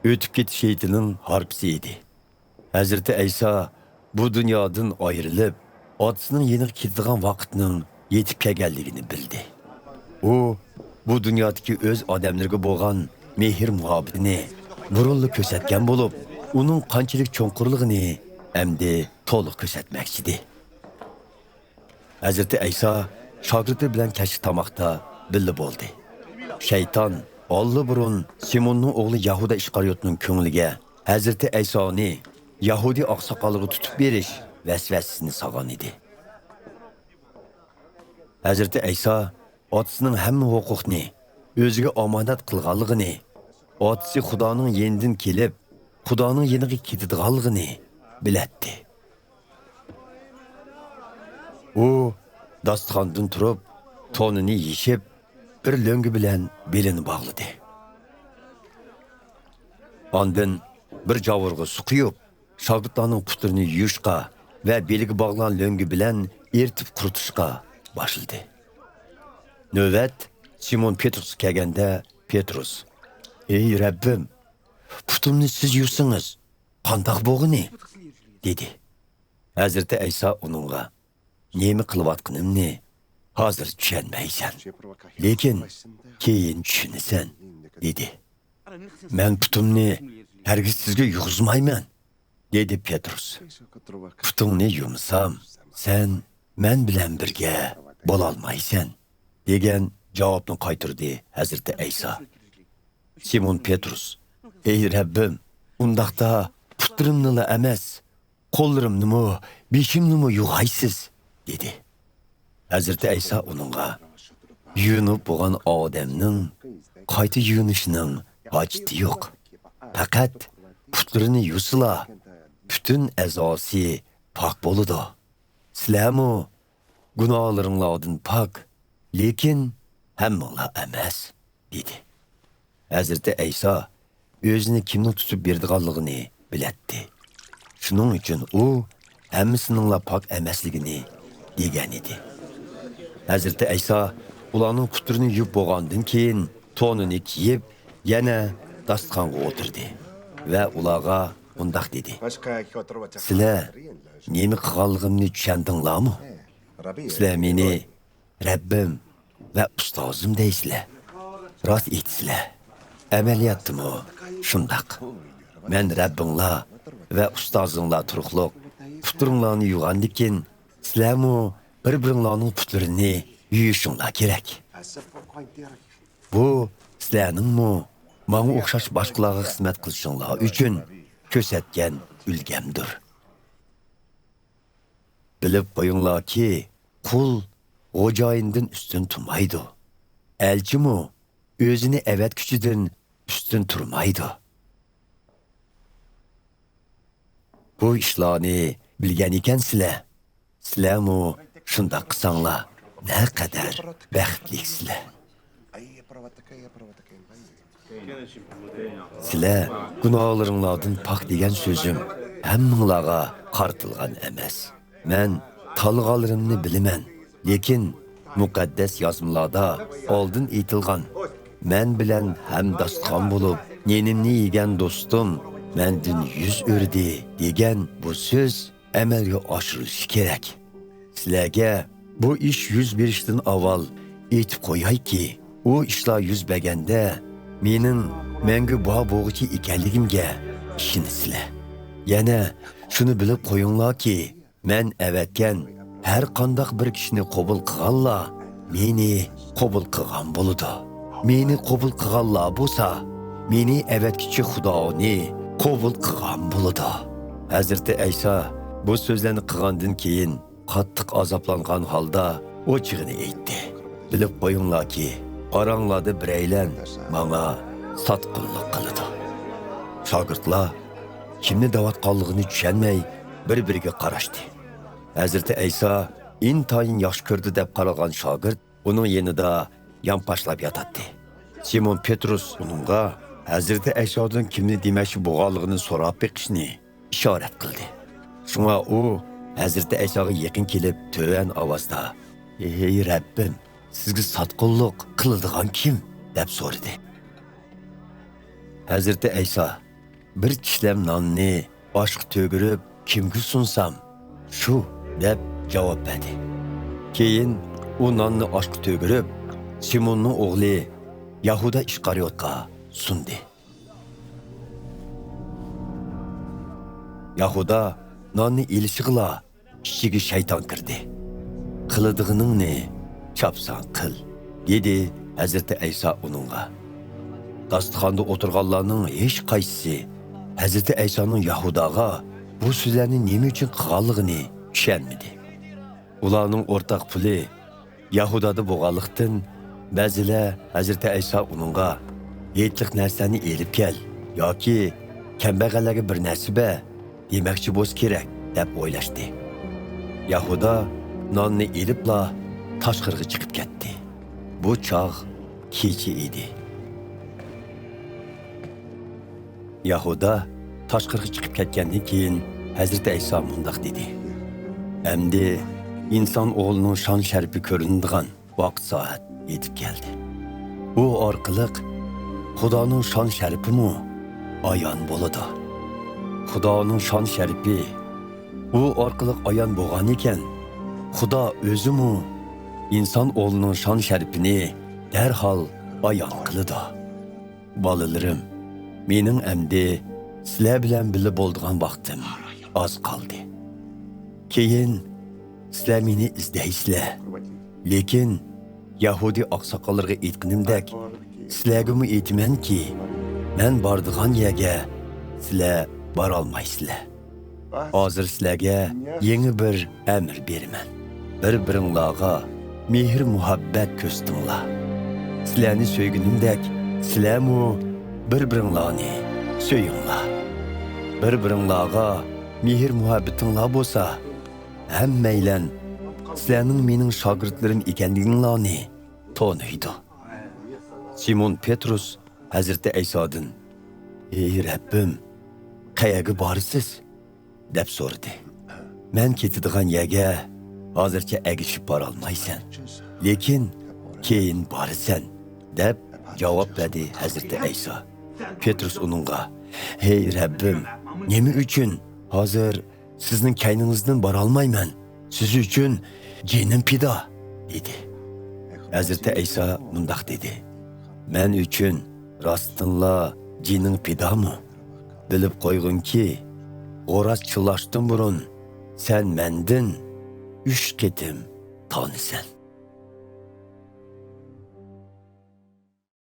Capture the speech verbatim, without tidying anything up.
ئۆتۈپ كېتىش ھېيتىنىڭ ھارپىسى ئىدى. ھەزرىتى ئەيسا بۇ دۇنيادىن ئايرىلىپ، ئاتىسىنىڭ يېنىغا كېتىدىغان ۋاقىتنىڭ يېتىپ كەلگەنلىكىنى بىلدى. ئۇ بۇ دۇنيادىكى ئۆز ئادەملىرىگە بولغان مېھىر-مۇھەببىتىنى بۇرۇنلا كۆرسەتكەن بولۇپ، ئۇنىڭ قانچىلىك چوڭقۇرلۇقىنى ئەمدى تولۇق كۆرسەتمەكچىدى. ھەزرىتى ئەيسا شاگىرتى بىلەن كەچلىك تاماقتا بىللە بولدى. شەيتان ئاللىبۇرۇن سىموننىڭ ئوغلى يەھۇدا ئىسقارىيوتنىڭ كۆڭلىگە ھەزرىتى ئەيسانى يەھۇدىي ئاقساقاللىرىغا تۇتۇپ بېرىش ۋەسۋەسىسىنى سالغان ئىدى. ھەزرىتى ئەيسا ئاتىسىنىڭ ھەممە ھوقۇقنى ئۆزىگە ئامانەت قىلغانلىقىنى، ئاتىسى خۇدانىڭ يېنىدىن كېلىپ، خۇدانىڭ يېنىغا كېتىدىغانلىقىنى بىلەتتى. ئۇ داستىخاندىن تۇرۇپ، تونىنى يېشىپ، بىر لۆڭگە بىلەن بېلىنى باغلىدى. ئاندىن بىر جاۋۇرغا سۇ قۇيۇپ، شاگىرتلارنىڭ پۇتلىرىنى يۇيۇشقا ۋە بېلىگە باغلىغان لۆڭگە بىلەن ئېرىتىپ قۇرۇتۇشقا باشلىدى. نۆۋەت سىمون پېترۇسقا كەلگەندە، پېترۇس، «ئەي رەببىم، پۇتۇمنى سىز يۇسىڭىز، قانداق بولغىنى؟» دېدى. ھەزرىتى ئەيسا ئۇنىڭغا، «نېمە قىلىۋاتقىنىمنى ھازىر چۈشەنمەيسەن، لېكىن كېيىن چۈشىنىسەن» دېدى. «مەن پۇتۇمنى ھەرگىز سىزگە يۇغۇزمايمەن» دېدى پېترۇس. «پۇتۇڭنى يۇمىسام، سەن مەن بىلەن بىرگە بولالمايسەن» دېگەن جاۋابنى قايتۇردى ھەزرىتى ئەيسا. سىمون پېترۇس، «ئەي رەببىم، ئۇنداقتا پۇتلىرىمنىلا ئەمەس، قوللىرىمنىمۇ، بېشىمنىمۇ يۇغايسىز» دېدى. ھەزرىتى ئەيسا ئۇنىڭغا، «يۇيۇنۇپ بولغان ئادەمنىڭ قايتا يۇيۇنۇشىنىڭ ھاجىتى يوق. پەقەت پۇتلىرىنى يۇسىلا، پۈتۈن ئەزاسى پاك بولىدۇ. سىلەرمۇ گۇناھلىرىڭلاردىن پاك، لېكىن ھەممىڭلار ئەمەس» دېدى. ھەزرىتى ئەيسا ئۆزىنى كىمنىڭ تۇتۇپ بېرىدىغانلىقىنى بىلەتتى. شۇنىڭ ئۈچۈن ئۇ ھەممىسىنىڭلا پاك ئەمەسلىكىنى دېگەن ئىدى. ھەزرىتى ئەيسا ئۇلارنىڭ پۇتلىرىنى يۇيۇپ بولغاندىن كېيىن، تونىنى كىيىپ، يەنە داستىخانغا ئولتۇردى ۋە ئۇلارغا مۇنداق دېدى، «سىلەر نېمە قىلغانلىقىمنى چۈشەندىڭلارمۇ؟ سىلەر مېنى رەببىم ۋە ئۇستازىم دەيسىلەر. راست ئېيتىسىلەر. ئەمەلىيەتتىمۇ شۇنداق. مەن رەببىڭلار ۋە ئۇستازىڭلار تۇرۇقلۇق پۇتلىرىڭلارنى يۇغاندىكىن، سىلەرمۇ بىر-بىرىڭلارنىڭ پۇتلىرىنى يۇيۇشۇڭلار كېرەك. بۇ سىلەرنىڭمۇ ماڭا ئوخشاش باشقىلارغا خىزمەت قىلىشىڭلار ئۈچۈن كۆرسەتكەن ئۈلگەمدۇر. بىلىپ قويۇڭلاركى، قۇل خوجايىنىدىن ئۈستۈن تۇرمايدۇ. ئەلچىمۇ ئۆزىنى ئەۋەتكۈچىدىن ئۈستۈن تۇرمايدۇ. بۇ ئىشلارنى بىلگەن ئىكەنسىلەر، سىلەرمۇ شۇنداق قىلساڭلار نەقەدەر بەختلىكسىلەر. سىلەر گۇناھلىرىڭلاردىن پاك دېگەن سۆزۈم ھەممىڭلارغا قارىتىلغان ئەمەس. مەن تاللىغانلىرىمنى بىلىمەن، لېكىن مۇقەددەس يازمىلاردا ئالدىن ئېيتىلغان، مەن بىلەن ھەم داستىخان بولۇپ، نېنىمنى يېگەن دوستۇم مەندىن يۈز ئۆردى دېگەن بۇ سۆز ئەمەلگە ئاشۇرۇلۇشى كېرەك. سىلەرگە بۇ ئىش يۈز بېرىشتىن ئاۋۋال ئېيتىپ قويايكى، ئۇ ئىشلار يۈز بەرگەندە، مېنىڭ مەڭگۈ بار بولغۇچى ئىكەنلىكىمگە ئىشىنىسىلەر. يەنە شۇنى بىلىپ قويۇڭلاركى، مەن ئەۋەتكەن ھەر قانداق بىر كىشىنى قوبۇل قىلغانلار مېنى قوبۇل قىلغان بولىدۇ. مېنى قوبۇل قىلغانلار بولسا، مېنى ئەۋەتكۈچى خۇدانى قوبۇل قىلغان بولىدۇ. ھەزرىتى ئەيسا بۇ سۆزلەرنى قىلغاندىن كېيىن، قاتتىق ئازابلانغان ھالدا ئوچۇقىنى ئېيتتى. بىلىپ قويۇڭلاركى، ئاراڭلاردا بىرەيلەن ماڭا ساتقۇنلۇق قىلىدۇ. شاگىرتلار كىمنى دەۋاتقانلىقىنى چۈشەنمەي، بىر-بىرىگە قاراشتى. ھەزرىتى ئەيسا ئىنتايىن ياخشى كۆرىدۇ دەپ قارالغان شاگىرت ئۇنىڭ يېنىدا يانپاشلاپ ياتاتتى. سىمون پېترۇس ئۇنىڭغا ھەزرىتى ئەيسادىن كىمنى دېمەكچى بولغانلىقىنى سوراپ بېقىشنى ئىشارەت قىلدى. شۇڭا ئۇ ھەزرىتى ئەيساغا يېقىن كېلىپ، تۆۋەن ئاۋازدا، «ئەي رەببىم، سىزگە ساتقۇنلۇق قىلىدىغان كىم؟» دەپ سورىدى. ھەزرىتى ئەيسا، بىر چىشلەم ناننى ئاشقا تۆگۈرۈپ، كىمگە سۇنسام، شۇ» دەپ جاۋاب بەردى. كېيىن ئۇ ناننى ئاشقا تۆگۈرۈپ، سىموننىڭ ئوغلى يەھۇدا ئىسكارىيوتقا سۇندى. يەھۇدا ناننى ئېلىشىغىلا، ئىچىگە شەيتان كىردى. «قىلىدىغىنىڭنى چاپسان قىل» دېدى ھەزرىتى ئەيسا ئۇنىڭغا. داستىخاندا ئولتۇرغانلارنىڭ ھېچقايسىسى ھەزرىتى ئەيسانىڭ يەھۇداغا بۇ سۆزلەرنى نېمە ئۈچۈن قىلغانلىقىنى چۈشەنمىدى. ئۇلارنىڭ ئورتاق پۇلى يەھۇدادا بولغانلىقتىن، بەزىلەر ھەزرىتى ئەيسا ئۇنىڭغا «ھېيتلىق نەرسىلەرنى ئېلىپ كەل ياكى كەمبەغەللەرگە بىر نەرسە بەر» دېمەكچى بولسا كېرەك، دەپ ئويلاشتى. يەھۇدا ناننى ئېلىپلا تاشقىرىغا چىقىپ كەتتى. بۇ چاغ كېچە ئىدى. يەھۇدا تاشقىرىغا چىقىپ كەتكەندىن كېيىن، ھەزرىتى ئەيسا مۇنداق دېدى: «ئەمدى ئىنسان ئوغلىنىڭ شان-شەرىپى كۆرۈنىدىغان ۋاقىت-سائەت يېتىپ كەلدى. ئۇ ئارقىلىق خۇدانىڭ شان-شەرىپىمۇ ئايان بولىدۇ. خۇدانىڭ شان-شەرىپى ئۇ ئارقىلىق ئايان بولغانىكەن، خۇدا ئۆزىمۇ ئىنسان ئوغلىنىڭ شان-شەرىپىنى دەرھال ئايان قىلىدۇ. بالىلىرىم، مېنىڭ ئەمدى سىلەر بىلەن بىللە بولىدىغان ۋاقتىم ئاز قالدى. كېيىن سىلەر مېنى ئىزدەيسىلەر. لېكىن يەھۇدىي ئاقساقاللىرىغا ئېيتقىنىمدەك، سىلەرگىمۇ ئېيتىمەنكى، مەن بارىدىغان يەرگە سىلەر بارالمايسىلەر. ھازىر سىلەرگە يېڭى بىر ئەمىر بېرىمەن. بىر-بىرىڭلارغا مېھىر-مۇھەببەت كۆرسىتىڭلار. سىلەرنى سۆيگىنىمدەك، سىلەرمۇ بىر-بىرىڭلارنى سۆيۈڭلار. بىر-بىرىڭلارغا مېھىر-مۇھەببىتىڭلار بولسا، ھەممەيلەن سىلەرنىڭ مېنىڭ شاگىرتلىرىم ئىكەنلىكىڭلارنى تونۇيدۇ.» سىمون پېترۇس ھەزرىتى ئەيسادىن: «ئەي رەببىم، قەيەرگە بارىسىز؟» دەپ سورىدى. «مەن كېتىدىغان يەرگە ھازىرچە ئەگىشىپ بارالمايسەن، لېكىن كېيىن بارىسەن» دەپ جاۋاب بەردى ھەزرىتى ئەيسا. پېترۇس ئۇنىڭغا: «ئەي رەببىم، نېمە ئۈچۈن ھازىر سىزنىڭ كەينىڭىزدىن بارالمايمەن؟ سىز ئۈچۈن جېنىم پىدا» دېدى. ھەزرىتى ئەيسا مۇنداق دېدى: «مەن ئۈچۈن راستتىنلا جېنىڭ پىدامۇ؟ بىلىپ قويغىنكى، غوراز چىللاشتىن بۇرۇن سەن مەندىن ئۈچ قېتىم تانىسەن.»